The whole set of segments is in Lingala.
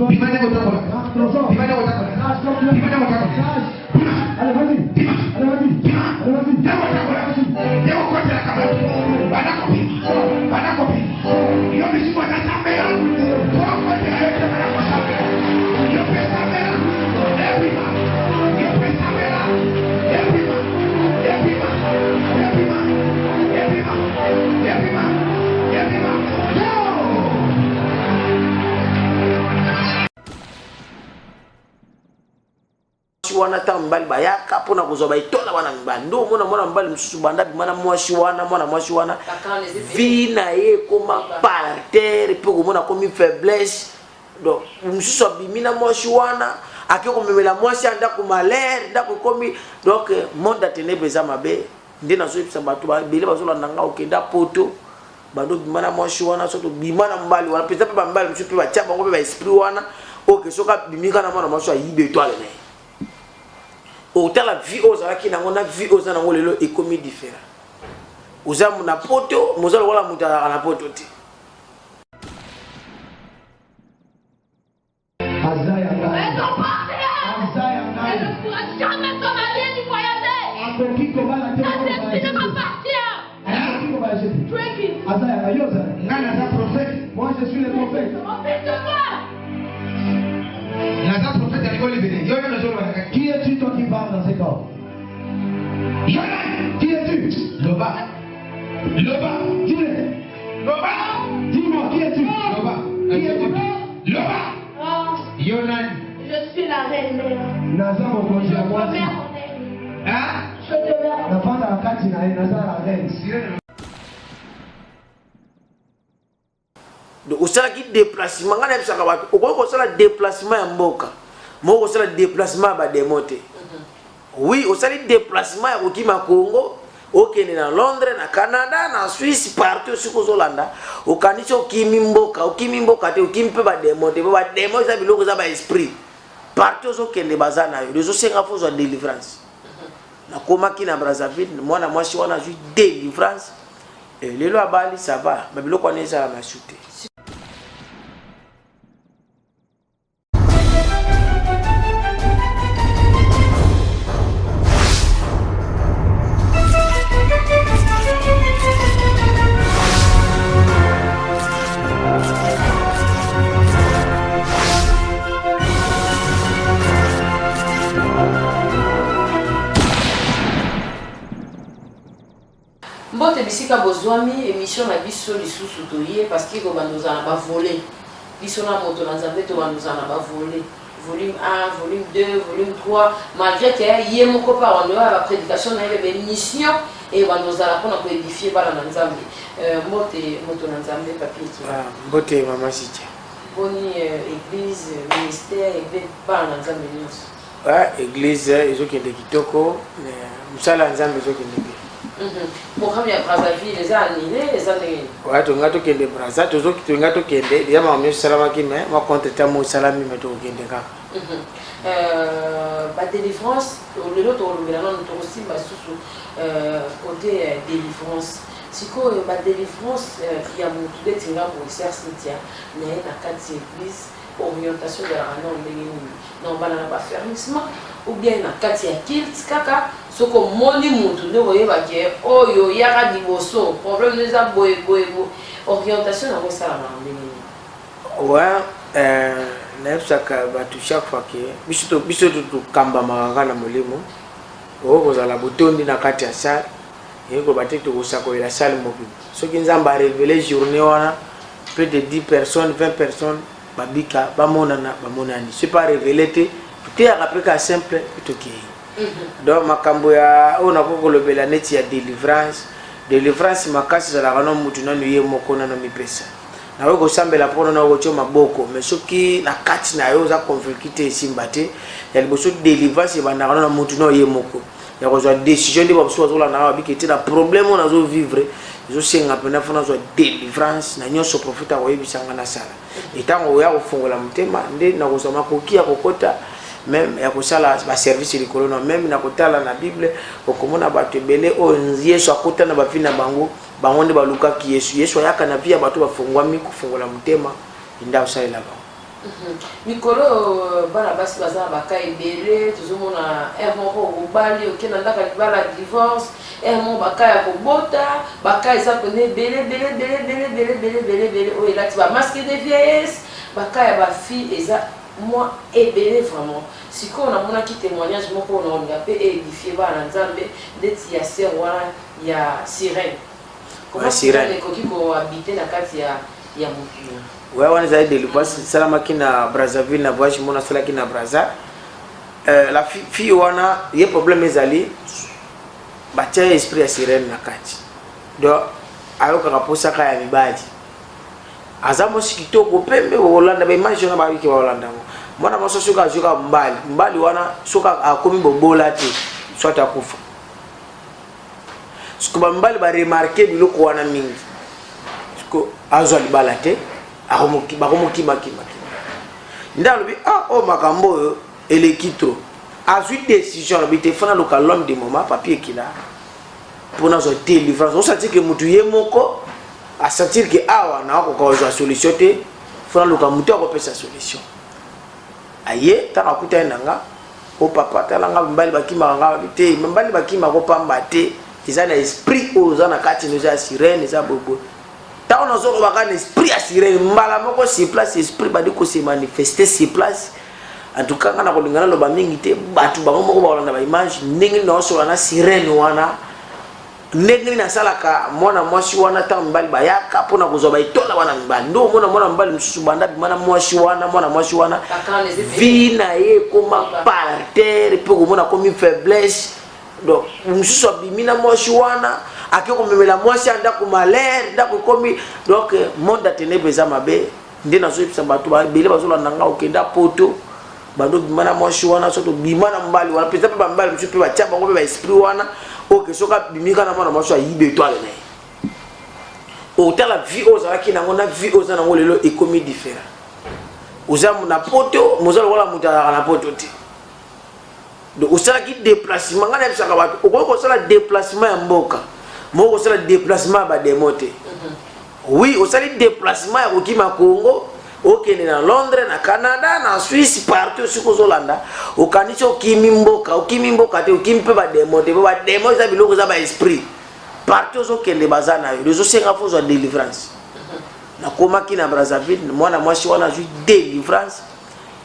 Bima ndenge otambolaka. Bima ndenge otambolaka. Bima ndenge otambolaka. Bima. Bima. Bima. Ndenge otambolaka. Ndenge okotelaka bato. Banda kobima. Banda kobima. Yo misusu aza sambela. Po akotela yo te banda kosambela. Yo mpe sambela. Ebima. Yo mpe sambela. Ebima. Ebima. Ebima. Ebima. Ebima. Ebima. Go! Mwasi wana ntango mibali bayaka mpo na kozwa baetola wana mibali nde omona mwana mobali mosusu banda bima na mwasi wana mwana mwasi wana vi na ye ekoma par terre mpe okomona akomi faiblesse donc mosusu abimi na mwasi wana ake komemela mwasi ya ndako malheur ndako ekomi donc monde ya tenebre eza mabe nde nazoyebisa bato ebele bazolanda nga okenda poto bando obima na mwasi wana soki obima na mobali wana mpenza mpe bamibali mosusu mpe batya bango mpe baesprit wana oke soki abimi kaka na mwana mwasi ayibi etoile na ye otala vie oyo ozalaki nango na vie oyo oza nango lelo ekomi différent oza na poto moza lokola moto azalaka na poto te. Aza ya ngai. Aza ya ngai. Akoki kobala te. Akoki kobala te. Aza ya ngai. Yo oza. Ngai naza prophète. Moi je suis le prophète. Naza prophète alingi olibele. Yo yo nazoloba na kati. Qui es-tu toi qui parles dans ces corps? Yo nani? Qui es-tu? Loba. Loba. Dis-le. Loba. Dis-moi, qui es-tu? Loba. Qui es-tu? Loba. Oh. Yo nani? Je suis la reine mère. Naza mokonzi ya mwasi. Hein? Je demeure. Nafanda na kati na ye, naza la reine. Donc osalaki déplacement, ngai nayebisaka bato okoki kosala déplacement ya mboka moko kosala déplacement ya bademo te. Oui, osali déplacement ya kokima Congo okende na Londres, na Canada, na Suisse, partout soki ozolanda okanisi okimi mboka, okimi mboka te, okimi mpe bademo te, mpo bademo eza biloko eza ba esprit partout ozokende baza na yo, ezosenga fo ozwa délivrance. Nakomaki na Brazzaville, mwana mwasi wana azwi délivrance. Eh, lelo abali ça va, ba biloko wana ezala masu te. Mbote bisika bozwami, emission na biso lisusu toye parce que kobanda ozala na ba volet. Biso na moto na Nzambe tobanda ozala na ba volet. Volume 1, volume 2, volume 3, malgré que ye moko pe abanda oya ba predication na ye ba emission ebanda ozala pona ko edifier bana na Nzambe. Euh, mbote moto na Nzambe Papy Ekila. Ah, mbote mama Sitia. Boni euh, église, ministère et bana na Nzambe nyonso. Ouais, eglise ezokende kitoko, mosala ya Nzambe ezokende bien. Mhm. Programme ya Brazzaville eza annulé, eza ndenge nini? Ouais, tolinga tokende Brazza, tozoki tolinga tokende, deja makambo nyonso esalamaki mais mwa contre temps moko esalami mais tokokende kaka. Mhm. Euh, ba délivrance lelo tokolobela nanu tokosimba susu euh, côté euh, délivrance sikoyo ba délivrance euh, ya motu neti nga boye sœur Cynthia naye na kati ya église orientation ezalaka nao ndenge nini na obanda na bafermissement ou bien na kati ya kilt kaka soki omoni mutu nde okoyeba ke oyo yaka liboso problème no eza boye boye boye orientation yango esalamaka ndenge nini? Ouais, euh, nayebisaka bato chaque fois ke biso biso tokambamaka kaka na molimo okoki kozala botondi na kati ya salle elingi koloba te tokosakolela salle mobimba soki nzambe arevele journée wana plus de 10 personnes 20 personnes babika bamonana bamonani soki pa revele te toteyaka mpe kaka simple mpe tokei mhm. donc makambo ya oyo nakoki kolobela neti ya délivrance délivrance makasi ezalaka no mutu nanu ye moko nano mipesa nakoki kosambela mpo nano okotio maboko mais soki na kati na yo oza convaincu te esimba te ya liboso délivrance ebandaka no na mutu no ye moko ya kozwa décision nde bamosusu bazolandaka babiki te na problème oyo nazovivre ezosenga mpenza fo nazwa délivrance na nyonso profete akoyebisa nga nasala etango oya kofongola motema nde nakozwa makoki ya kokota meme ya kosala baservice likolo na meme na kotala na bible okomona bato ebele oyo yesu akota na bavi na bango bango nde balukaki yesu yesu ayaka na vi ya bato bafongwami kofongola motema nde akosalela bango. Mikolo oyo bana basi baza na ba cas ebele, tozomona heure moko obali oke na ndako ya libala divorce, heure moko ba cas ya kobota, ba cas eza pena ebele ebele ebele ebele ebele ebele ebele ebele oyo elati ba masque de vieillesse, ba cas ya ba fille eza mwa ebele vraiment. Sikoyo namonaki temoignage moko oyo nakolinga pe e edifier bana na Nzambe ndeti ya sœur wana ya sirène. Comment sirène ekoki ko habiter na kati ya ya mutu? Ouais, wana ezali delivrance esalamaki na Brazzaville na voyage moko nasalaki na Brazza. Euh, la fille wana ye problème ezali batia ye esprit ya sirène na kati. Donc ayokaka mposa kaka ya mibali. Aza mwasi kitoko pembe bolanda ba image wana bayiki baolanda yango. Mwana mwasi soki azwi kaka mobali, mobali wana soki akomi bobola te, soit akufa. Siko ba mibali ba remarquer biloko wana mingi. Siko azwa libala te, bakomokima kima kima. Nde alobi ah oyo makambo oyo eleki trop. Azwi décision alobi te fana luka l'homme du moment papier ekila mpo nazwa délivrance. Osanti ke mutu ye moko a sentir ke awa nakoka kozwa solution te, fana luka mutu akopesa solution. Aye ntango akutani na nga O papa tala nga mibali bakimaka nga babi te mibali bakimaka ko pamba te eza na esprit oyo oza na kati no eza ya sirène eza boyeboye ntango nazoloba kaka na esprit ya sirène mbala moko sur place esprit bandi ko se manifester sur place en tout cas nga nakolinga naloba mingi te bato bango moko bakolanda baimage ndenge nini naosola na sirène wana Ndenge nini nasalaka mwana mwasi wana ntango mibali bayaka mpo na kozwa baetola wana mibali? Nde omona mwana mobali mosusu banda abima na mwasi wana, mwana mwasi wana vie na ye ekoma par terre, mpe okomona akomi faiblesse. Donc mosusu abimi na mwasi wana ake komemela mwasi ya ndako malheur, ndako ekomi donc monde ya tenebre eza mabe. Nde nazoyebisa bato ebele bazolanda nga, okenda poto bando obima na mwasi wana, soki obima na mobali wana mpenza, mpe bamibali mosusu mpe batya bango mpe baesprit wana oke, soki abimi kaka na mwana mwasi ayibi etoile na ye. Otala vie oyo ozalaki nango na vie oyo oza nango lelo ekomi différent. Oza na poto, moza lokola moto azalaka na poto te. Donc osalaki déplacement, ngai nayebisaka bato okoki kosala déplacement ya mboka moko, kosala déplacement ya bademo te. Oui, osali déplacement ya kokima Congo okende na Londres, na Canada, na Suisse, partout soki ozolanda, okanisi okimi mboka, okimi mboka te, okimi mpe bademo te, mpo bademo eza biloko, eza baesprit, partout ozokende baza na yo, ezosenga fo ozwa délivrance. Nakomaki na Brazzaville, mwana mwasi wana azwi délivrance.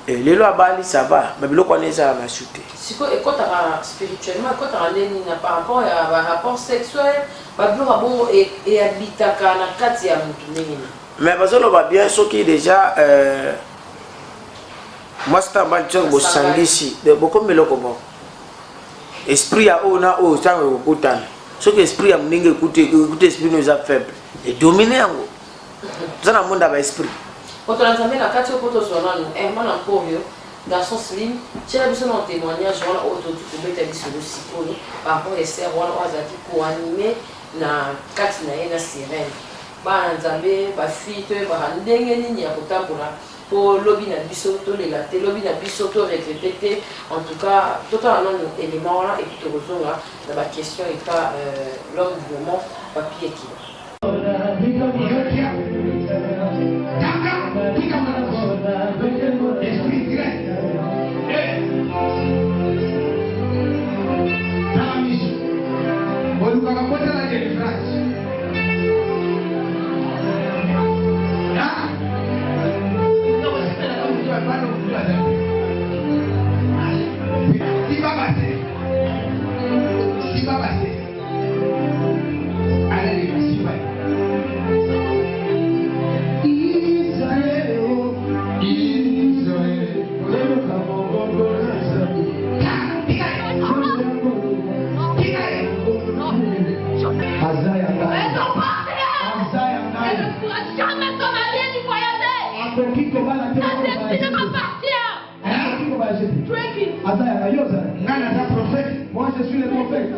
Eh, lelo abali ça va, ba biloko wana ezala na su te. Sikoyo ekotaka spirituellement, ekotaka nde nini na par rapport ya ba rapport sexuel, ba biloko ya bongo ehabitaka na kati ya mutu ndenge nini? Mais bazoloba bien soki deja euh, mwasi na mobali soki bosangisi bokomi eloko moko, esprit ya oyo na oyo ntango ekokutana, soki esprit ya moninga ekuti ekuti esprit no eza faible, edomine yango. Toza na monde ya ba esprit. Moto na Nzambe na kati oyo po tozua nanu Herman Ankorio, garçon slim, tiela biso nanu temoignage wana oyo touti kobeta lisolo sikoyo par rapport ya sœur wana oyo azalaki ko animer na kati na ye na sirène. Bana na Nzambe, ba filles toyebaka ndenge nini ya kotambola po lobi na biso tolela te, lobi na biso to regretter te. En tout cas totala nanu element wana et puis tokozonga na ba questions epa l'homme du moment Papy Ekila. Olukaka kota na delivrance. Simba base. Simba base. Nga naza prophète. Moi je suis le prophète.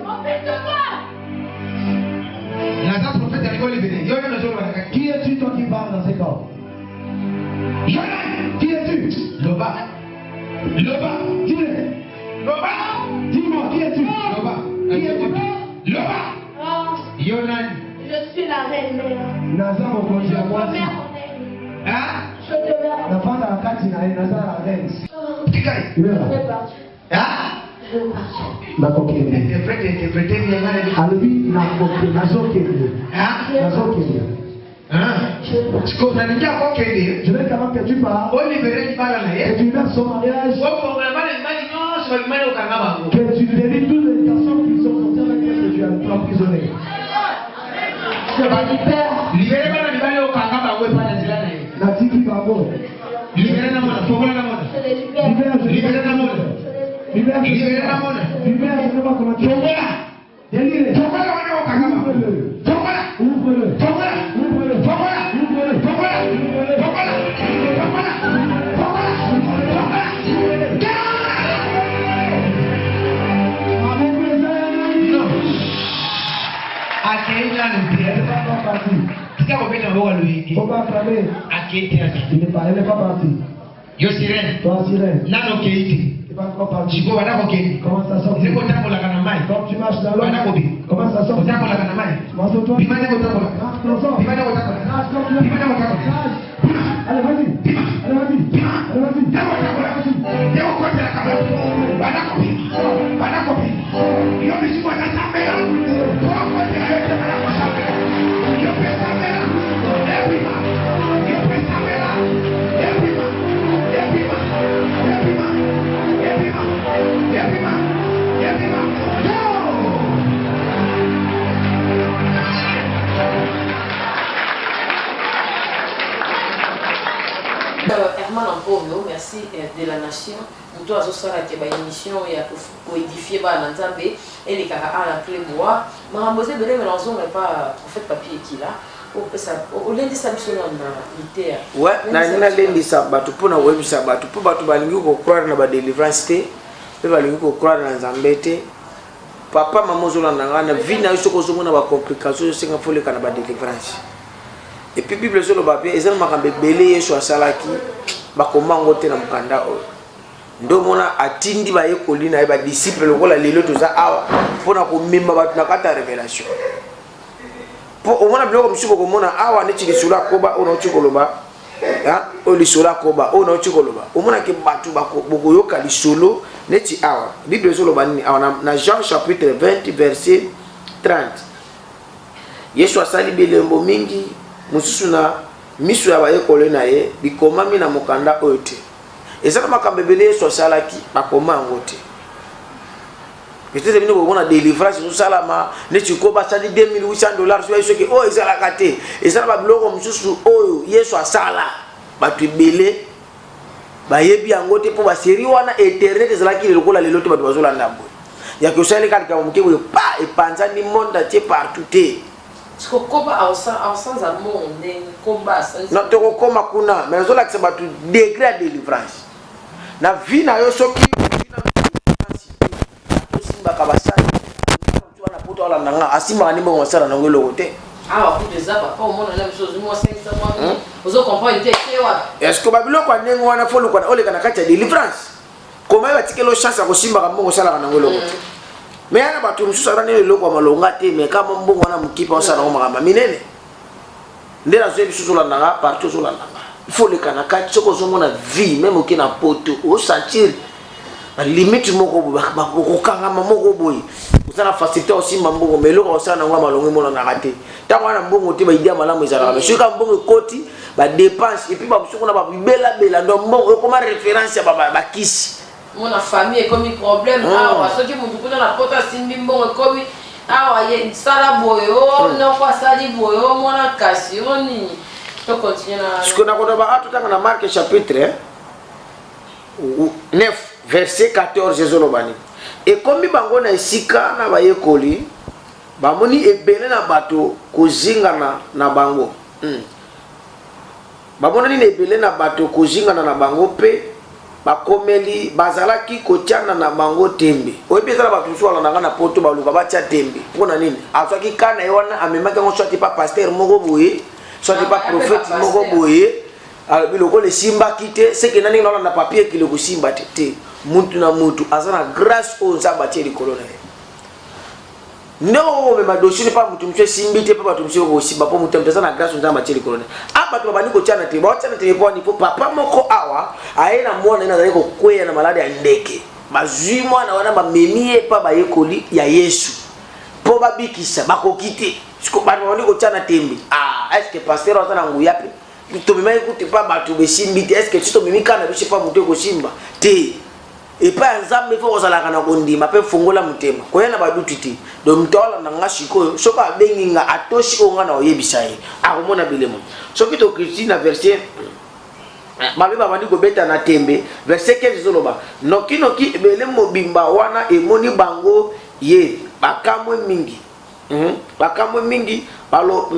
Naza prophète ya libere. Yo yo nazoloba na kati. Qui es-tu toi qui parles dans ces corps? Yo nani? Qui es-tu? Loba. Loba. Dis-le. Loba. Dis-moi qui es-tu? Loba. Qui es-tu? Loba. Yo nani? Je suis la reine mère. Naza mokonzi ya mwasi. Hein? Je demeure. Nafanda Na kati na ye naza la reine. Tika ye. Je vais partir. Ah? Je vais partir. Nakokende. Interprète, interprète, bien, bien. Alobi nakokende, nazokende. Ah? Nazokende. Ah? Je vais partir. Sikoyo nalingi akokende. Je vais quand même que tu pars. Olibere libala na Que ye. tu libères son mariage. Ofongola bana mibali nyonso babimani okanga bango. Que tu délivres toutes les garçons qui sont sortis avec toi que tu as emprisonné. Je les libère. Libere bana mibali okanga bango epai na nzela na ye. Natiki bango. Libere na mona, fongola na mona. Je les libère. Libère, je Libere na mona. Je les libère. Libère, je Libere na mona. Libère, je ne sais pas comment tu Fongola. Délire. Fongola wana okanga bango. Ouvre-le. Fongola. Ouvre-le. Fongola. Ouvre-le. Fongola. Ouvre-le. Fongola. Fongola. Fongola. Fongola. Fongola. Avec les amis. Non. Akei nanu te. Elle n'est pas encore partie. Tika kobeta maboko ya loyenge. Faut pas acclamer. Akei te nanu. Il n'est pas, elle n'est pas partie. Yo sirène. Toi, sirène, Nanu okei te. tu n'es pas encore parti. Sikoyo banda kokende. Commence à sortir. Ndenge otambolaka na mai. Comme tu marches dans l'eau, Banda kobima. commence à sortir. Otambolaka na mai. Commence toi. Bima ndenge otambolaka. Marche dans l'eau. Bima ndenge otambolaka. Marche comme tu Bima ndenge otambolaka. Marche. Allez, vas-y. Allez, vas-y. Allez, vas-y. Ndenge otambolaka. Ndenge okotelaka bato. Banda kobima. Banda kobima. Yo misusu bazasambela. Po okotela yo te banda kosambela. Yo mpe sambela. Ebima. Yo mpe sambela. Ebima. Ebima. Ebima. Ebima. Ebima. Ebima. Go! Herman Amporio, merci de la nation. Moto azosalaka ba émission ya koédifie bana na Nzambe elekaka awa na Cleboa. Makambo eza ebele, mais nazonga epa prophète Papi Ekila. Opesa olendisa biso na liteya. Ouais, nalingi nalendisa bato mpona koyebisa bato mpo bato balingi kocroire na badelivrance te mpe balingi kocroire na Nzambe te. Papa, mama, ozolanda ngai na vie na yo, soki ozomona bacomplication, ozosenga fo oleka na badelivrance. Et puis Bible ezoloba mpe eza na makambo ebele Yesu asalaki, bakoma yango te na mokanda oyo. Nde omona atindi bayekoli na ye, badisciple, lokola lelo toza awa mpona komema bato na kati ya révélation, mpo omona biloko mosusu bokomona awa neti lisolo akoba oyo nauti koloba, oyo lisolo akoba oyo nauti koloba. Omonaki bato bokoyoka lisolo neti awa Bible ezoloba nini awa na Jean chapitre 20 verset 30: Yesu asali bilembo mingi mosusu na miso ya bayekoli na ye, bikomami na mokanda oyo te. Eza na makambo ebele Yesu asalaki, bakoma yango te. Peut-être bino bokomona délivrance ezosalama neti ko basali 2800 dollars, soki soki oyo ezalaka te. Eza na babiloko mosusu oyo Yesu asala, bato ebele bayebi yango te, mpo basérie wana internet ezalaki lokola lelo te. Bato bazolanda boye yaki osali kaka likambo moke boye, pa epanzani monde entier partout te. Koba aosanza mbongo ndenge koba asanzi. Non, tokokóma kuna, mais nazolakisa bato degré ya délivrance na vie na yo. Soki osimbaka basali wana poto alanda nga, asimbaka nde mbongo, basala nango eloko te. Awa kutu eza papa, omona na biso ozwi mwa 500 mwa, ozo comprendre te te wapi. Est ce que babiloko ya ndenge wana fo oluka oleka na kati ya délivrance? Koma ye batikeli yo chance ya kosimbaka mbongo, osalaka nango eloko te. Mais yana bato mosusu aza nini, eloko ya malonga te, mais kama mbongo wana mokipa osala nango makambo ya minene. Nde nazoyebi biso, ozolandanga partout, ozolandanga, il faut oleka na kati. Soki ozomona vie même oke na poto, osentir balimite moko boye, okokangama moko boye, oza na facilité osimba mbongo, mais eloko osala nango ya malongo emonanaka te. Ntango wana mbongo te, baidea malamu ezalaka, mais soki kaka mbongo ekoti, badepense, et puis bamosusu kuna babelabela ndo mbongo ekoma référence ya bakisi. Mona famille ekomi problème. Awa soki motu kuna na poto asimbi mbongo, ekomi awa ye sala boye, o noko asali boye, o mwana kasi o nini. Tocontinue na Sikoyo nakoloba a totanga na Marc chapitre 9 verset 14, ezoloba nini? Ekomi bango na esika na bayekoli, bamoni ebele na bato kozingana na bango. Bamoni nini? Ebele na bato kozingana na bango mpe bakomeli bazalaki kotiana na bango tembe. Oyebi, eza na bato mosusu balandanga na poto, baluka batia tembe. Mpo na nini? Azwaki ka na ye wana, amemaki yango soit pa pasteur moko boye, soit pa prophète moko boye, alobi lokola esimbaki te, seke na ndenge naolanda Papi Ekili kosimba te. Te, mutu na mutu aza na grâce oyo Nzambe atie likolo na ye. Ndenge okomema dossier epa moto mosusu esimbi te, mpe bato mosusu ekosimba, mpo moto aza na grâce Nzambe atie likolo na a bato babandi kotyana te, baotyana te mpo wani, mpo papa moko awa aye na mwana ye azali kokweya na maladi ya ndeke. Bazwi mwana wana, bamemi ye epa bayekoli ya Yesu mpo babikisa, bakoki te. Siko bato babandi kotyana tembe, ah, est ce que pasteur aza na nguya mpe tomemaki kutu epa bato besimbi te, est ce que ti tomemi kaka na biso epa moto ekosimba te? Epai ya Nzambe fo kozalaka na kondima mpe fungola motema, koya na baduti te. Donc moto alanda nga sikoyo, soki abengi nga atosi oyo nga na oyebisa ye, akomona bilemo. Soki tokiti na verset babe babandi kobeta na tembe, verset 15 ezoloba nokinoki ebele mobimba wana emoni bango ye bakamwe mingi, Bakamwe mingi, balo,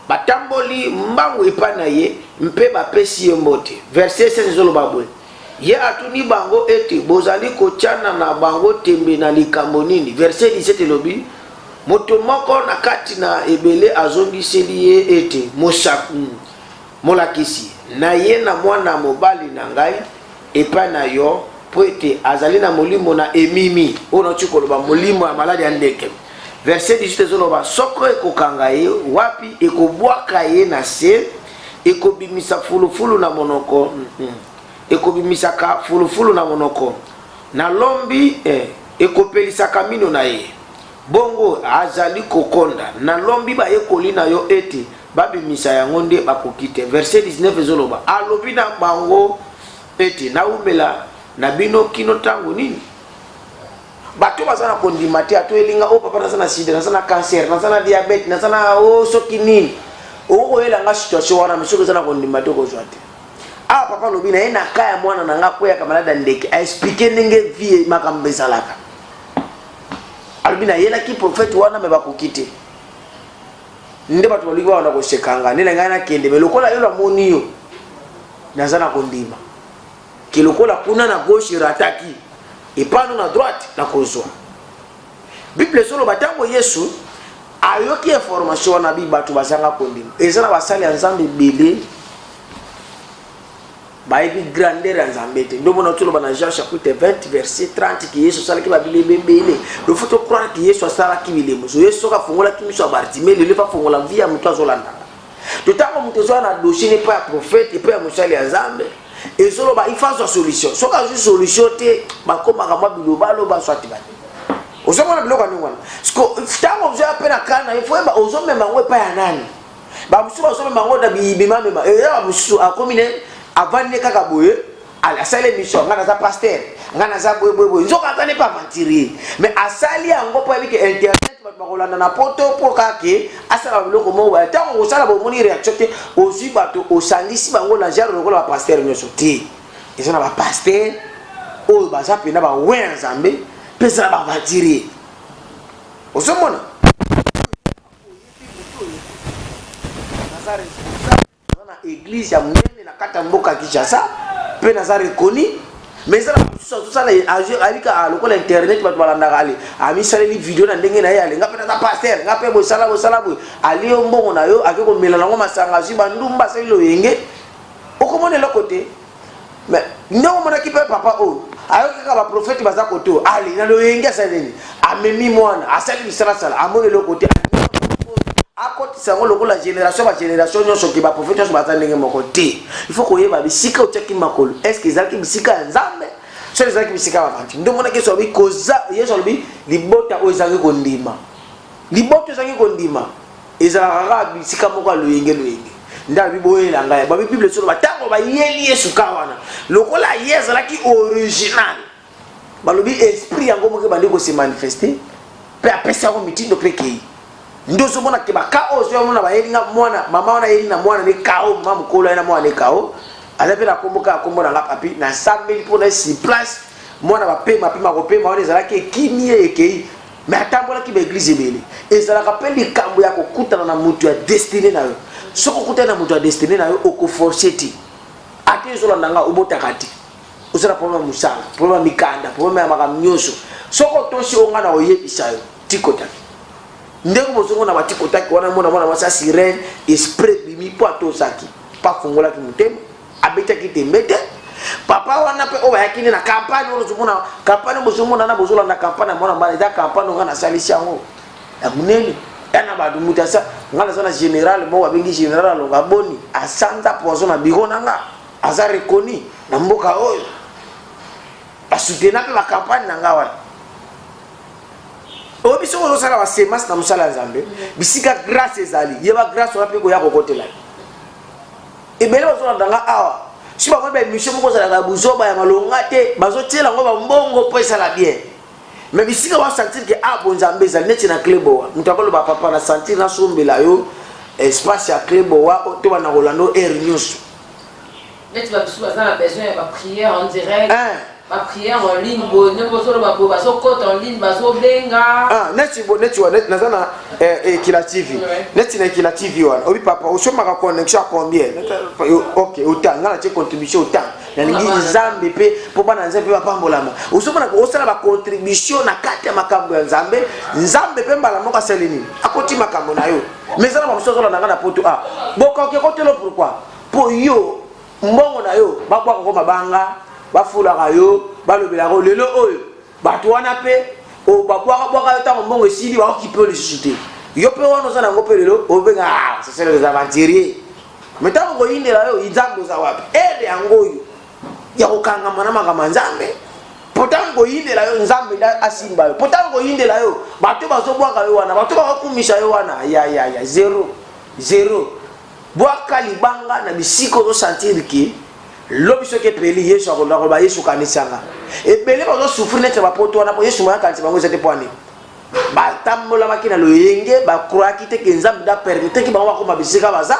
batamboli mbangu epai na ye mpe bapesi ye mbote. Verset 16 ezoloba boye, Ye atuni bango ete, Bozali kotyana na bango tembe na likambo nini? Verset 17 elobi, Moto moko na kati na ebele azongiseli ye ete, Mosa, Molakisi, naye na mwana mobali na ngai epai na yo mpo ete azali na molimo na emimi, oyo nauti koloba, molimo ya maladi ya ndeke. Verset 18 ezoloba, soko ekokanga ye wapi, ekobwaka ye na se, ekobimisa fulufulu na monoko, ekobimisaka fulufulu na monoko na lombi, eh, ekopelisaka mino na ye, bongo azali kokonda. Nalombi bayekoli na yo ete babimisa yango, nde bakoki te. Verset 19 ezoloba, alobi na bango ete, naumela na bino kino ntango nini? Bato baza na kondima te, ato elinga o oh, papa, naza na sida, naza na cancer, naza na diabète, naza na o oh, soki nini, okoki koyela nga situation wana, mais soki eza na kondima te, okozwa te. Awa papa alobi na ye na ka ya mwana na nga akweyaka malade ya ndeke, aexplike ndenge vie makambo ezalaka. Alobi nayelaki prophète wana, me bakoki te. Nde bato baluki babanda koseka nga, nde na ngai nakende, me lokola yo namoni yo, naza na kondima ke lokola kuna na gauche erataki, epano na droite nakozwa. Bible ezoloba ntango Yesu ayoki information wana, bi bato bazanga kondima. Eza na basali ya Nzambe ebele bayebi grandeur ya Nzambe te. Nde omona toloba na Jean chapitre 20 verset 30 ke Yesu asalaki babilembo ebele. Il faut tocroire ke Yesu asalaki bilembo. So Yesu soki afungolaki miso ya Bartimée, lelo efa afongola vie ya moto azolandaka. To ntango moto ezoya na dossier epai ya prophète, epai ya mosali ya Nzambe, ezoloba il faut azwa solution. Soki azwi solution te, bakomaka mwa bilobaloba soit bani. Ozomona biloko ya ndenge wana. Ntango ozoya mpe na kana, il faut oyeba ozomema yango epai ya nani. Bamosusu bazomema yango na bimamema, eza bamosusu akomi ne avandi ne kaka boye, asali émission, ngai naza pasteur, ngai naza boye boye boye, nzoka aza ne pa aventurier, mais asali yango mpo ayebi ke internet bato bakolanda na poto, mpo kaka ke asala biloko moko boye. Ntango okosala bomoni réaction te, ozwi bato osangisi bango na genre lokola bapasteur nyonso te. Eza na bapasteur oyo baza mpena bawe ya Nzambe, mpe eza na baaventurier. Ozomona naza responsable, naza na église ya monene na kati ya mboka Kinshasa, mpe naza reconnu, mais eza na mosusu azosala ayebika lokola internet bato balandaka, ale amisaleli video na ndenge na ye, ale nga mpe naza pasteur, nga mpe bosala bosala boye, ali yo mbongo na yo, ake komela nango masanga, azwi bandumba, asali loyenge, okomona eloko te. Mais ndenge omonaki mpe papa oyo ayoki kaka baprofete baza koto, ale na loyenge, asali nini? Amemi mwana, asali bisalasala, amoni eloko te, akotisa yango lokola génération ba génération nyonso ke baprofete nyonso baza ndenge moko te. Il faut koyeba bisika otiaki makolo, est ce que ezalaki bisika ya Nzambe, soki ezalaki bisika ya bavanti. Nde omonaki Yesu alobi koza, Yesu alobi libota oyo ezalaki kondima, libota ezalaki kondima ezalaka kaka bisika moko ya loyenge loyenge. Nde alobi boyela ngai. Babi Bible esoloba ntango bayeli Yesu ka wana, lokola ye azalaki original, balobi esprit yango moko ebandi kose manifeste, mpe apesi yango mitindo mpe kei. Nde ozomona ke baka oyo ozomona bayeli nga mwana, mama wana ayeli na mwana ne kao, mama mokolo aye na mwana ne kao, aza mpe na kombo kaka kombo na nga papi, nasambeli mpo na sur place mwana bapema pema kopema wana ezalaki ekimi ye ekei. Mais atambolaki ba église ebele. Ezalaka mpe likambo ya kokutana na moto ya destine na yo. Soki okutani na moto ya destine na yo, okoforce te. Ata ezolanda nga, obotaka te, oza na problème ya mosala, problème ya mikanda, problème ya makambo nyonso, soki otosi oyo nga na oyebisa yo, tikotaki ndenge bozomona batikotaki wana, mona mwana mwasi ya sirene, esprit ebimi mpo atosaki, mpo afungolaki motema, abetaki tembe te. Papa wana mpe oyo bayaki nde na campagne oyo, ozomona campagne, bozomona na bozolanda campagne ya mwana mbala, eza campagne oyo nga nasalisi yango. ya monene ya na bato moto asa ngai naza na général moko abengi général alonga boni asanza poison na biro na nga aza reconnu na mboka oyo basutena mpe bacampagne na nga wana oyo biso ozosala basemence na mosala ya nzambe bisika grâce ezali yeba grâce wana mpe koya kokotela ebele bazolanda nga awa si bango ba émission moko ozalaka ya buzoba ya malonga te bazotiela yango bambongo mpo esala bien mais bisika basentir ke ah bonzambe ezali neti na cleboa moto akoloba papa na sentir nasombela yo espace ya cleboa to banda kolanda yo heure nyonso neti bamisusu baza na besoin ya baprière en direct baprière en ligne boye ndenge bozoloba boye bazokota en ligne bazobenga ah, neti neti wana naza na eh, ekila tv neti na ekila tv wana obi papa osomaka connexion ya combien ok autant ngai natie contribution autant nalingi nzambe mpe mpo bana nzambe mpe bapambolama ozomona osala bacontribution na kati ya makambo ya nzambe nzambe mpe mbala moko asali nini akoti makambo na yo mais eza na bamosusu azolanda ngai na poto a ah, bokoki ekotelo pourquoi mpo yo mbongo na yo babwaka ko mabanga bafulaka yo balobelaka yo lelo oyo bato wana mpe babwakabwaka yo ntango mbongo esili bakokipe yo lisusu te yo mpe wana oza nango mpe lelo obenga ah, ce sont les aventuriers mais ntango koyindela yo nzambe oza wapi ere yango oyo ya kokangama na makambo ya nzambe mpo ntango koyindela yo nzambe nde asimba yo mpo ntango koyindela yo bato bazobwaka yo wana bato bakokumisa yo wana ya ya ya zero zero Bwaka libanga na bisika ozo sentir ke lobi soki epeli Yesu akolanda koloba Yesu kanisa nga. Ebele bazo souffrir neti na bapoto wana po Yesu moya kanisa bango eza te po nini? Batambolamaki na loyenge, ba croyaki te ke Nzambe nde apermetaki bango bakoma bisika baza,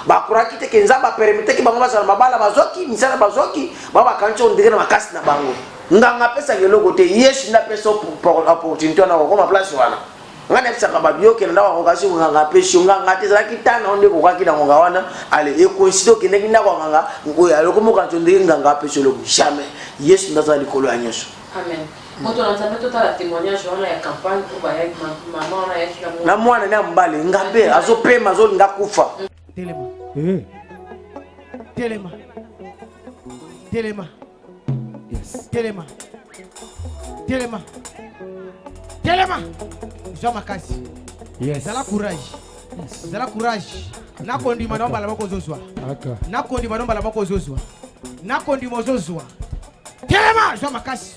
ba croyaki te ke Nzambe apermetaki bango bazala mabala bazwaki, misala bazwaki, bango bakanisi on dirait na makasi na bango. Nganga apesaka eloko te, Yesu nde apesa opportunité wana kokoma place wana. Ngai nayebisaka bato yo okende ndako ya ngoka soki nganga apesi yo nganga te ezalaki ntango na yo nde ekokaki na ngonga wana ale ekoinside okendaki ndako ya nganga oyo aloko mokanisi ndenge nganga apesi yo eloko jamais yesu nde aza likolo ya nyonso. Amen. Moto na Nzambe totala témoignage wana ya campagne oyo bayaki mama wana ayaki na mwana ne ya mobali nga mpe azopema azolinga kufa. Telema. Eh. Telema. Telema. Yes. Telema. Telema. Telema. Zwa makasi. Yes. Zala courage. Yes. Zala courage. Nakondima na mbala moko ozozwa. Aka. Nakondima na mbala moko ozozwa. Nakondima ozozwa. Telema, zwa makasi.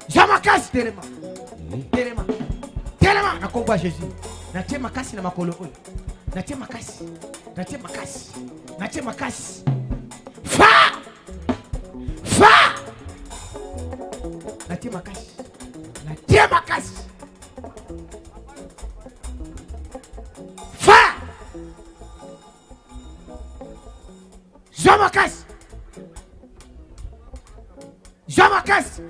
Zwa makasi telema. Telema. Telema na kombo ya Jésus. Natie makasi na makolo oyo. Natie makasi. Natie makasi. Natie makasi. Fa! Fa! Natie makasi. Natie makasi. Fa! Zwa makasi. Zwa makasi.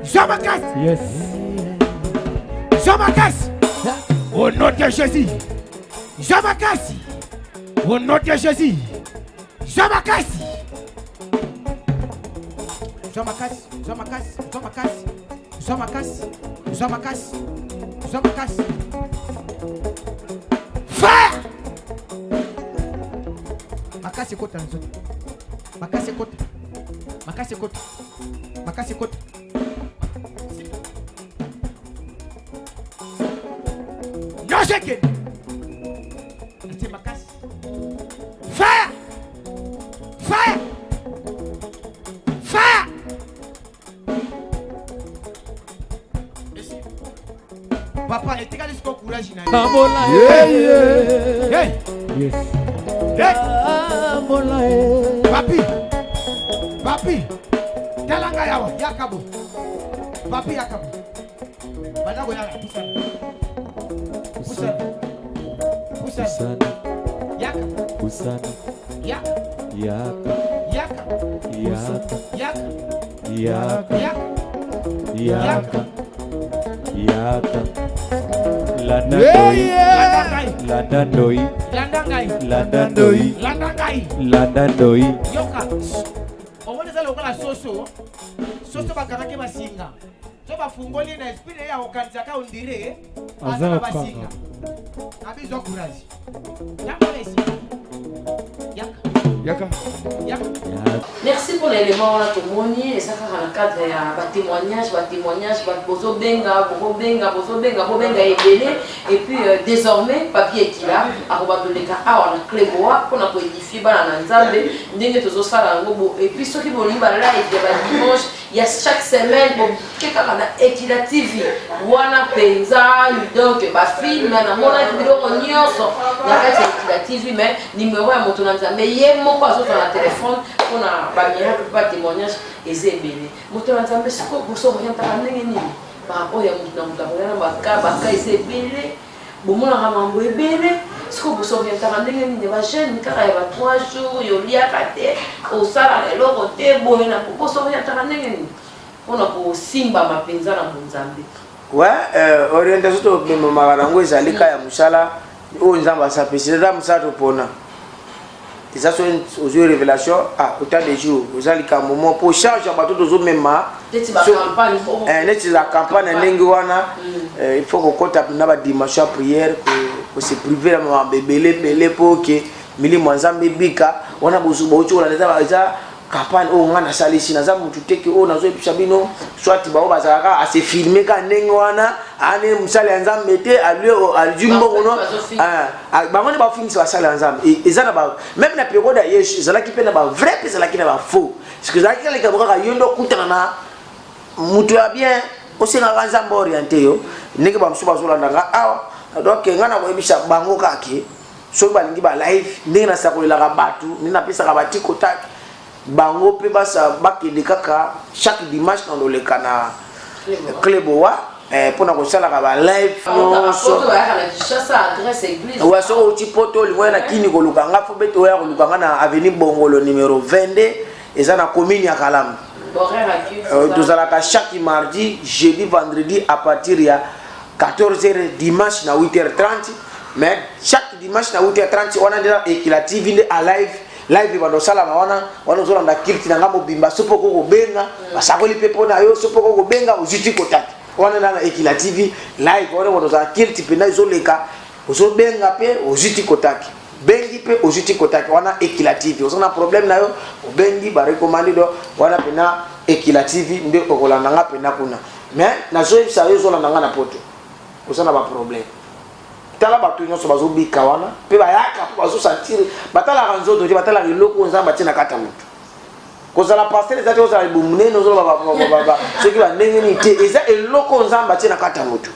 Zwa makasi. Yes. Zwa makasi. Au nom de Jésus. Zwa makasi. Au nom de Jésus. Zwa makasi. Zwa makasi. Zwa makasi. Zwa makasi. Zwa makasi. Zwa makasi. Zwa makasi. Fire! Makasi ekota na nzoto. Makasi ekota. Makasi ekota. Makasi ekota. Nyonso ekende. Natie makasi. Fire! Fire! Fire! Papa, etikali sikoyo courage na yo. Hey! Yes. Hey! Papi! Papi! Tala ngai awa, yaka boye. Papi yaka boye. Banda koyaka, pusana. Pusana. Pusana. Pusana. Yaka. Pusana. Yaka. Yaka. Yaka. Yaka. Yaka. Yaka. Yaka. Yaka. Yaka. Landa Yeah, ndoi. yeah. Landa ngai. Landa ndoi. Landa ngai. Landa ndoi. Landa ngai. Landa ndoi. Yoka. Omoni eza lokola soso. Soso bakangaki basinga. So bafungoli na esprit na ye ya kokanisaka ondire aza na basinga. Abi zwa courage. Tambola esika. Yaka. Yaka. Yaka. Merci pour l'élément wana tomoni eza kaka na cadre ya ba témoignage ba témoignage bato bozobenga bokobenga bozobenga bobenga ebele et puis euh, désormais papier ekila akobanda oleka awa na cleboa mpona koédifie bana na nzambe ndenge tozosala yango bo et puis soki bolingi ba live ya ba dimanche ya chaque semaine boke kaka na ekila tv wana mpenza donc bafilme namonaki biloko nyonso na kati ya ekila tv mais numero ya moto na nzambe ye moko azozwa na telefone mpona bamiracle mpe batémoignage eza ebele moto na nzambe sikoyo bosorientaka ndenge nini par rapport ya moto na moto akoya na baka baka eza ebele bomonaka mambo ebele sikoyo bosorientaka ndenge nini bajeune kaka ya ba 3 jours yoliaka te osalaka eloko te boye na bosorientaka ndenge nini mpona kosimbama mpenza na bonzambe? Ouais, orientation tomemamaka nango ezali ka ya mosala oyo Nzambe asapesi. Eza mosala topona, eza so ozwi révélation, ah, autant de jours oza likambo mo po charge ya bato tozomema. Neti bacampagne. Neti la campagne ya ndenge wana, il faut kokɔta na badimension ya prière, kose priver na makambo ebele ebele mpo ke milimo ya Nzambe ebika. Wana bauti kolanda, eza campagne oyo ngai nasalisi. Naza motu te ke oyo nazoyebisa bino, soit bao bazalaka ase filme ka ndenge wana, ane mosali ya Nzambe te, azwi mbongo no. Bango nde bafingisa basali ya Nzambe. Eza na ba même na période ya Yesu ezalaki mpe na bavrai, mpe ezalaki na bafaux. Parce que ezalaki kaka likambo kaka yo nde okutana na moto ya bien, osengaka Nzambe oriente yo ndenge bamosusu bazolanda nga awa. Donc ngai na koyebisa bango kaka ke soki balingi balive ndenge nasakolelaka bato, ndenge napesaka batikotak, bango mpe basa bakende kaka chaque dimanche na loleka na Cleboa mpona kosalaka balive nyonso. Poto bayaka na Kinshasa, adresse église? Wa soki outi Poto, olingi oya na Kini koluka nga, fo bete oya koluka nga na avenue Bongolo numéro 22, eza na commune ya Kalamu. Horaire ya culte? Tozalaka chaque mardi, jeudi, vendredi à partir ya 14h, dimanche na 8h30. Mais chaque dimanche na 8h30 wana nde Ekila TV nde a live live ebanda osalama wana. Wana ozolanda culte na nga mobimba. So mpo okokobenga, basakoli mpe mpo na yo. So mpo okokobenga, ozwi ti kotaki wana na Ekila TV live wana. Wana ozala culte mpenza ezoleka, ozobenga mpe ozwi ti kotaki, bengi mpe ozwi ti kotaki. Wana Ekila TV. Oza na problème na yo, obengi, barecommande. Do wana mpena Ekila TV nde okolanda nga mpena kuna. Mais nazoyebisa yo, ozolanda nga na Poto, oza na baproblème, tala bato nyonso bazobika wana mpe bayaka mpo bazosentir. Batalaka nzoto te, batalaka eloko oyo Nzambe atie na kati ya motu. Kozala pasteur eza te ozala libumu monene, ozoloba soki bandenge nini te. Eza eloko oyo Nzambe atie na kati ya motu.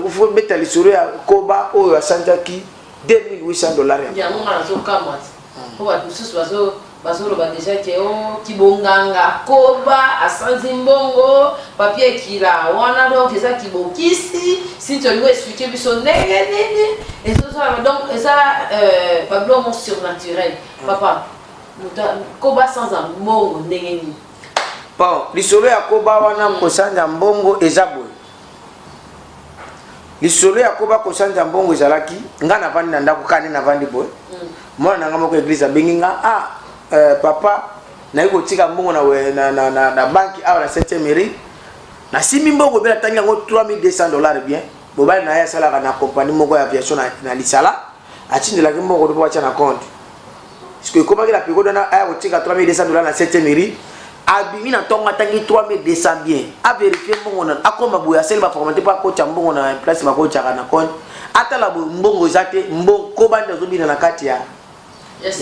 Faut beta lisolo ya koba oyo asanzaki 2800 $ ya Yango nga nazokamwa ti mpo bato mosusu bazoloba déjà ke o kibonganga, koba asanzi mbongo papier ekila wana. Donc eza kibokisi si tolingi explique biso ndenge nini ezozala. Donc eza babiloko mo surnaturel. Papa, moto koba asanza mbongo ndenge nini? Bon, lisolo ya koba wana kosanza mbongo eza boye. Lisolo ya koba kosanza mbongo ezalaki, nga navandi na ndako kaka nde navandi boye, mwana na nga moko église abengi nga: "Ah, papa, nayi kotika mbongo na banki awa na 7e mairie, nasimbi mbongo ebele." Atangi yango 3200 $ bien. Mobali na ye asalaka na compagnie moko ya aviation na Lisala, atindelaki mbongo mpo batya na compte. Parce que ekomaki na période wana, aya kotika 3200 $ na 7e mairie. Abimi na ntongo, atangi 3200 bien, avérifie mbongo na akoma boye, asali baformalité mpo akotya mbongo na place bakotyaka na compte. Atala boye, mbongo eza te. Koba nde azobina na kati ya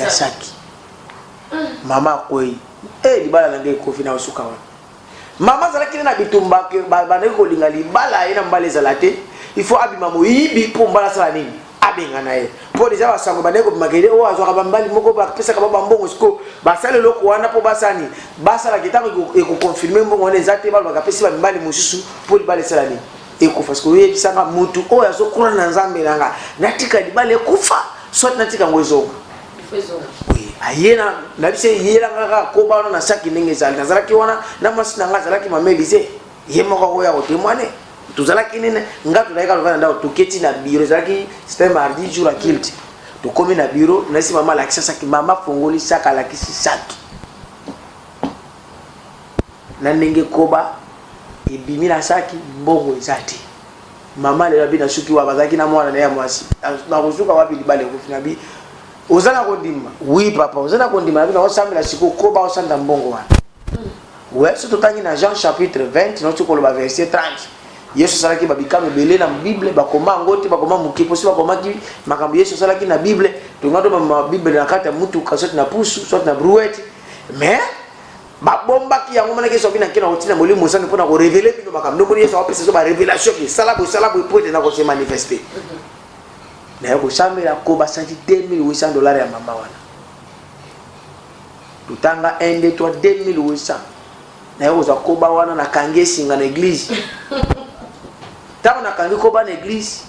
saki. Mama akwei e libala na ngai ekofi na osuka wana. Mama azalaki nde na bitumba ke bandaki kolinga libala ye na mobali ezala te, il faut abima moyibi mpo mobali asala nini, abengana ye, mpo deja basango bandaki kobima kede oyo azwaka bamibali moko, bapesaka ba bambongo. Siko basala eloko wana mpo basala nini? Basalaka ntango ekoconfirme mbongo wana eza te, balobaka apesi bamibali mosusu mpo libala esala nini, ekufa. Siko oyebisanga, motu oyo azokura na Nzambe na nga, natika libala ekufa soit natika yango ezonga? Oui, aye na biso, eyelanga kaka koba wana na saki ndenge ezali. Nazalaki wana na mwasi na nga, azalaki mama Elise, ye moko akoya kotémoigne. Tozalaki nene nga, tozalaki kaka na ndako, toketi na bureau. Ezalaki, c'était mardi, jour ya culte. Tokomi na bureau, nayesi mama alakisa saki. Mama fongoli saki, alakisi saki na ndenge koba ebimi na saki, mbongo eza te. Mama lelo abi na suki wa bazalaki na mwana na ye ya mwasi, nakosuka wapi? Libala ekufi na bi. Oza na kondima? Oui papa, oza na kondima na bino osambela siko koba osanda mbongo wana. Ouais, soki totangi na Jean chapitre 20, nauti koloba verset 30. Yesu asalaki ba bikamwa ebele na Bible, bakoma yango te, bakoma moke mpo soki bakomaki makambo Yesu asalaki na Bible, tonga tobama Bible na kati ya mutuka, soit na pusu, soit na brouette. Mais babombaki yango monaki Yesu abina nkena kotina Molimo Mosantu mpo na korevele bino makambo. Ndomoni Yesu akopesa biso ba revelation ke sala boye, sala boye mpo ete na kose manifester. Naye kosambela ko basanti 2800 dollars ya mama wana. Totanga 1 2 3 2800. Naye kozwa koba wana nakangi esinga na eglise. Ntango nakangi koba na eglise,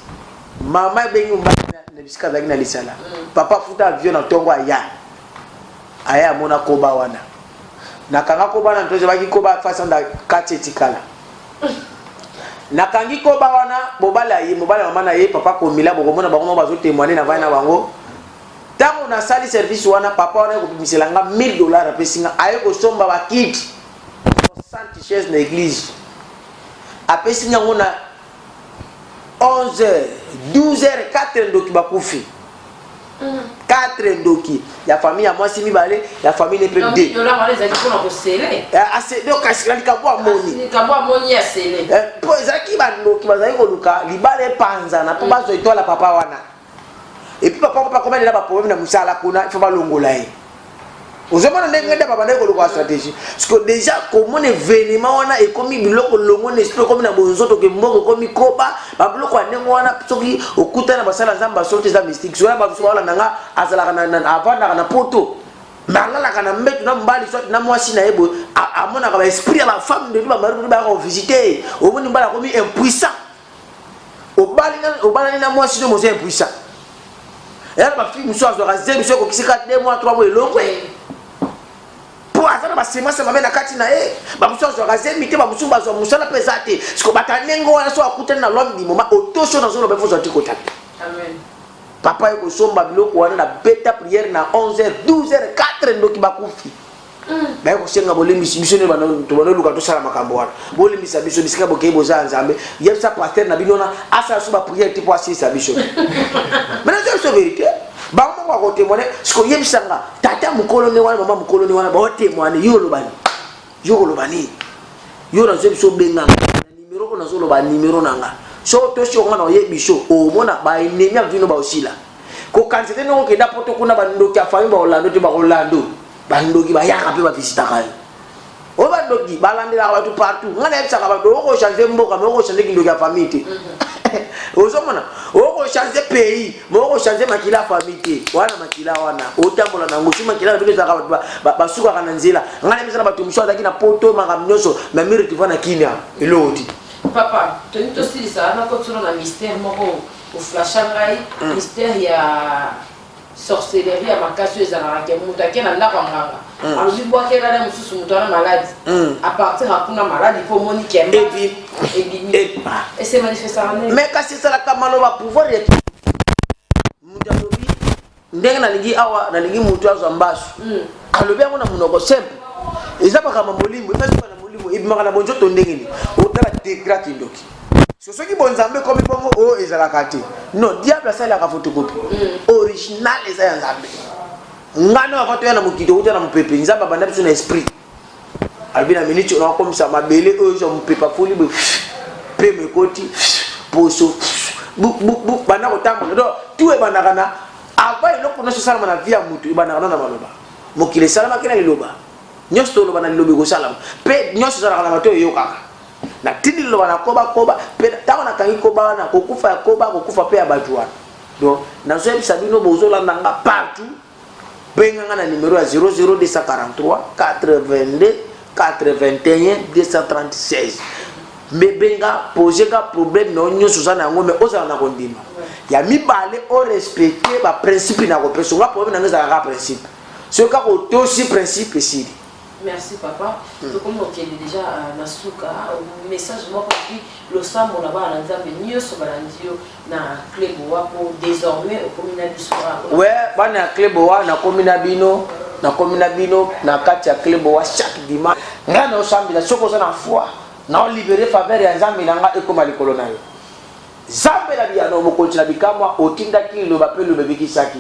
mama ebengi mobali na bisika azalaki na lisala. Papa afuta avion na ntongo aya. Aya amona koba wana. Nakanga koba na ntozo baki koba fasanda kati etikala. Nakangi koba wana mobali aye, mobali ya mama na ye papa komila bokomona bango moko bazo témoigner na vai na bango. Tango nasali service wana papa wana akobimisela nga 1000 dollars apesi nga aye kosomba ba kiti 60 chaise na église. Apesi nga ngo na 11h, 12h 4 ndoki bakufi. 4 ndoki ya famille ya mwasi mibale ya famille ne mpe 2. Dollar wana ezalaki mpona kosele. Ase donc kasi na likambo amoni. Likambo amoni ya sele. Mpo ezalaki bandoki bazalaki koluka libala epanzana mpo bazwa etoile ya papa wana. Et puis papa papa komela ba problème na musala kuna il faut balongola ye. Ozomona ndenge nde babandaki koluka stratégie. Parce que déjà komona événement wana ekomi biloko longo na esprit ekomi na bonzoto ke mbongo ekomi koba ba biloko ya ndenge wana soki okutana na basala Nzambe basolo te eza mystique. Soki ba biso balanda nga azalaka na avandaka na poto. Mais alalaka na mbeto na mobali soit na mwasi na ye boye amonaka ba esprit ya ba femme de nuit ba mari de nuit bayaka kovisite ye. Omoni mobali akomi impuissant. Obalani na mwasi no mozo impuissant. Eya na bafille mosusu azwaka zemi soki ekokisi kaka 2 mois 3 mois elongwe mpo aza na basemence mabe na kati na ye. Bamosusu azwaka zemi te, bamosusu bazwa mosala mpe eza te. Siko bato ya ndenge wana soki akutani na l'homme du moment otosi oyo nazoloba ifo ozwa ti kotala. Amen. Papa ye kosomba biloko wana na beta prière na 11h 12h 4 ndoki bakufi. Baye kosenga bolimbisi biso nde tobanda luka tosala makambo wana. Bolimbisa biso bisika bokei boza ya Nzambe. Yebisa pasteur na bino wana asala so ba prière te po asilisa biso. Mais nazo biso vérité. Bango moko bako témoigner. Siko yebisa nga tata mokolo nde wana mama mokolo nde wana bao témoigner yo oloba nini? Yo koloba nini? Yo nazo biso benga na numéro oyo nazoloba numéro na nga. So tosi onga na oyebi biso omona ba ennemi ya bino baosila. Kokanisa te ndenge okenda poto kuna bandoki ya famille baolando te bakolando. Bandoki bayaka mpe bavisitaka yo. Oyo bandoki balandelaka bato partout. Ngai nayebisaka bato oko changer mboka mais oko changer kindoki ya famille te. Ozomona oko changer pays mais oko changer makila ya famille te. Wana makila wana otambola na yango soki makila na bino ezalaka bato basukaka na nzela. Ngai nayebisaka bato mosusu azalaki na poto makambo nyonso mais mi retrouva na kimia eloko te. Papa, tolingi tosilisa wana kotiona na mystère moko oflasha ngai mystère ya sorcellerie ya makasi oyo ezalaka ke moto ake na ndako ya nganga alobi bwakela na mosusu moto wana maladi à partir ya kuna maladi mpo omoni kemba ebimi ese manifestaka ndenge mais kasi ezalaka maloba pouvoir ya moto alobi ndenge nalingi awa nalingi moto azwa mbasu alobi yango na monoko simple eza makambo ya molimo efasuka na molimo ebimaka na bonzoto ndenge nini otala degra kindoki So soki bonzambe ekomi bongo oyo ezalaka te. Non, diable asalelaka photocopie. Original eza ya Nzambe. Nga na avant toya na mokili tokuta na mopepe, Nzambe abanda biso na esprit. Alobi na minute oyo nakomisa mabele oyo ezwa mopepe afuli boye pema ekoti poso bu bu bu banda kotambola. Donc tout ebandaka na avant eloko nyonso esalama na vie ya motu ebandaka na maloba. Mokili esalamaki na liloba. Nyonso toloba na liloba ekosalama. Mpe nyonso ezalaka na bato oyo eyokaka. Natindi liloba na koba koba mpe ntango nakangi koba wana kokufa ya koba kokufa mpe ya bato wana. Donc nazoyebisa bino bozolanda nga partout, benga nga na numero ya 00243 82 81 236. Me benga pose nga problème na yo nyonso oza na yango mais ozala na kondima. Ya mibale o respecter ba principe na kopesa nga problème na nga ezalaka principe. Soki kaka otosi principe esili. Merci papa. Tokomi kokende deja na suka. Message moko puis losambo na bana na Nzambe nyonso balandi yo na Clé Boa po désormais okomi na biso awa. Ouais, bana ya Clé Boa nakomi na bino, nakomi na bino na kati ya Clé Boa chaque dimanche. Ngai na osambela soki oza na foi, na libérer faveur ya Nzambe na ngai ekoma likolo na yo. Nzambe na biyano mokonzi na bikamwa otindaki liloba pe liloba ebikisaki.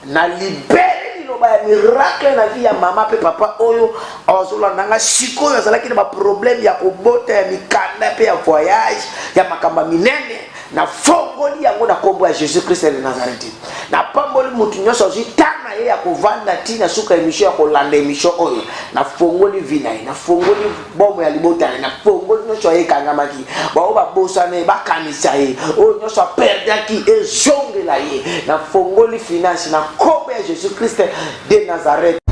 Na libere liloba ya miracle na vie ya mama pe papa oyo azolanda nga sikoyo, azalaki na ba problème ya kobota, ya mikanda pe ya voyage, ya makambo ya minene. Nafongoli yango na kombo ya Jesus Christ de Nazareth. Napamboli mutu nyonso azwi temps na ye ya kovanda ti na suka emission, ya kolanda emission oyo. Nafongoli vie na ye, nafongoli bomo ya libota na ye, nafongoli nyonso aye ekangamaki, baoyo babosana ye bakanisa ye, oyo nyonso aperdaki ezongela ye. Nafongoli finance na kombo ya Jesus Christ de Nazareth.